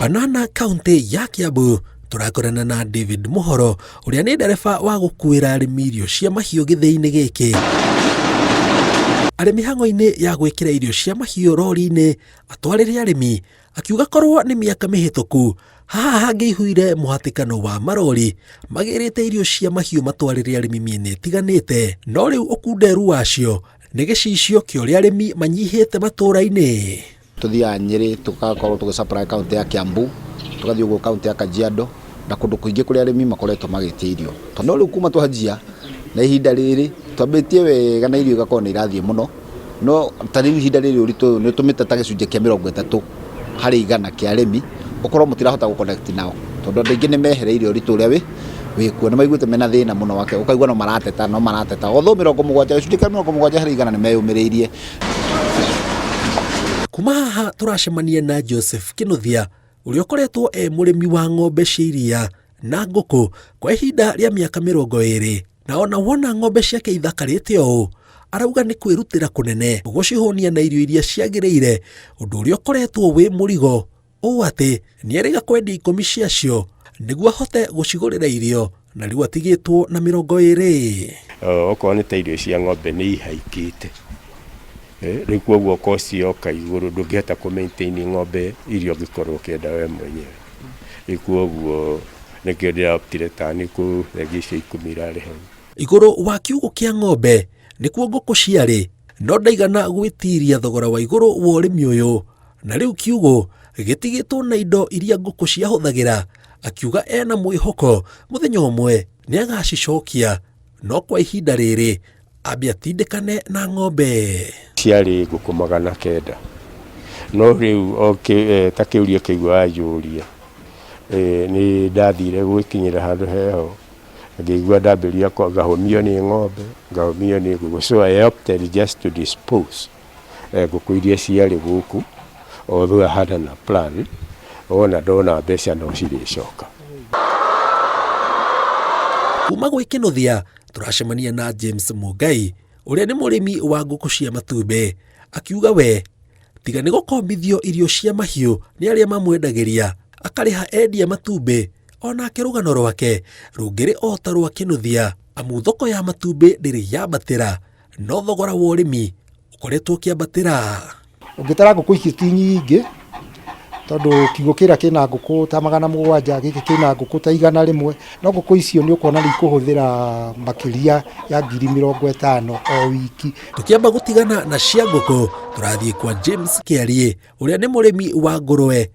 Banana kaunti ya Kiambu tũrakorana na David Muhoro ũrĩa nĩ ndereba wa gũkuĩra arĩmi irio cia mahiũ gĩthĩi-inĩ gĩkĩ. Arĩ mĩhang'o-inĩ ya gwĩkĩra irio cia mahiũ rori-inĩ atwarĩre arĩmi akiuga korwo nĩ mĩaka mĩhĩtũku haha hangĩihũire mũhatĩkano wa marori magĩrĩte irio cia mahiũ matwarĩre arĩmi mĩena ĩtiganĩte, no rĩu ũkunderu wacio nĩ gĩcicio kĩa ũrĩa arĩmi manyihĩte matũũra-inĩ. Tũthiaga Nyĩrĩ, tũgakorwo tũgĩ supply kaũntĩ ya Kiambu, tũgathiĩ ũguo kaũntĩ ya Kajiado na kũndũ kũingĩ kũrĩa arĩmi makoretwo magĩtia irio. No rĩu kuma twanjia na ihinda rĩrĩ twambĩtie wega na irio igakorwo nĩ irathiĩ mũno, no ta rĩu ihinda rĩrĩ ũritũ ũyũ nĩ ũtũmĩte ta gĩcunjĩ kĩa 30% kĩa arĩmi ũkorwo mũtirahota gũ connect nao, tondũ andũ aingĩ nĩ mehereire ũritũ ũrĩa wĩ wĩkuo, nĩ maiguĩte mena thĩna mũno wake, ũkaigua no marateta no marateta, although 70, gĩcunjĩ kĩa 70% nĩ meyũmĩrĩirie. Kuma haha tũracemania na Joseph Kĩnuthia ũrĩa ũkoretwo e mũrĩmi wa ng'ombe cia iria na ngũkũ kwa ihinda rĩa mĩaka 20, na ona wona ng'ombe ciake ithakarĩte ũũ arauga nĩ kwĩrutĩra kũnene gũcihũnia na irio iria ciagĩrĩire, ũndũ ũrĩa ũkoretwo wĩ mũrigo ũũ atĩ nĩ erĩga kwendia 10 ciacio nĩguo ahote gũcigũrĩra irio, na rĩu atigĩtwo na 20. Okorwo nĩ ta irio cia ng'ombe nĩ ihaikĩte, rĩu koguo cost yoka igũrũ ndũngĩhota kũ maintain ng'ombe iria ũngĩkorwo ũkĩenda we mwenyewe. Rĩu koguo nĩkĩo ndĩraoptire ta nĩ kũrengia icio 10 irarĩ hau. Igũrũ wa kiugũ kĩa ng'ombe nĩkuo ngũkũ ciarĩ, no ndaigana gwĩtiria thogora wa igũrũ wa ũrĩmi ũyũ, na rĩu kiugũ gĩtigĩtwo na indo iria ngũkũ ciahũthagĩra. Akiuga ena mwĩhoko mũthenya ũmwe nĩ agacicokia, no kwa ihinda rĩrĩ ambe atindĩkane na ng'ombe. Ciarĩ ngũkũ 900, no rĩu ta kĩũria kĩu wanjũria, nĩ ndathire gwĩkinyĩra handũ heho ngĩigua ndambĩrĩria ngahũmio nĩ ng'ombe, ngahũmio nĩ ngũkũ, so I opted just to dispose ngũkũ iria ciarĩ gũkũ, although I had a plan wona ndona mbeca no cirĩcoka. Kuma gwĩ Kĩnuthia tũracemania na James Mungai ũrĩa nĩ mũrĩmi wa ngũkũ cia matumbĩ, akiuga we tiga nĩ gũkombithio irio cia mahiũ nĩ arĩa mamwendagĩria akarĩha endia matumbĩ, onake rũgano rwake rũngĩrĩ o ta rwa Kĩnuthia, amu thoko ya matumbĩ ndĩrĩ yambatĩra, no thogora wa ũrĩmi ũkoretwo ũkĩambatĩra. Ũngĩtara ngũkũ ici ti nyingĩ, tondũ kiugũ kĩrĩa kĩna ngũkũ ta 700, gĩkĩ kĩna ngũkũ ta 100, no ngũkũ icio nĩ ũkuona nĩ ikũhũthĩra makĩria ya 50,000 o wiki. Tũkĩamba gũtigana na cia ngũkũ, tũrathiĩ kwa James Kĩariĩ ũrĩa nĩ mũrĩmi wa ngũrwe.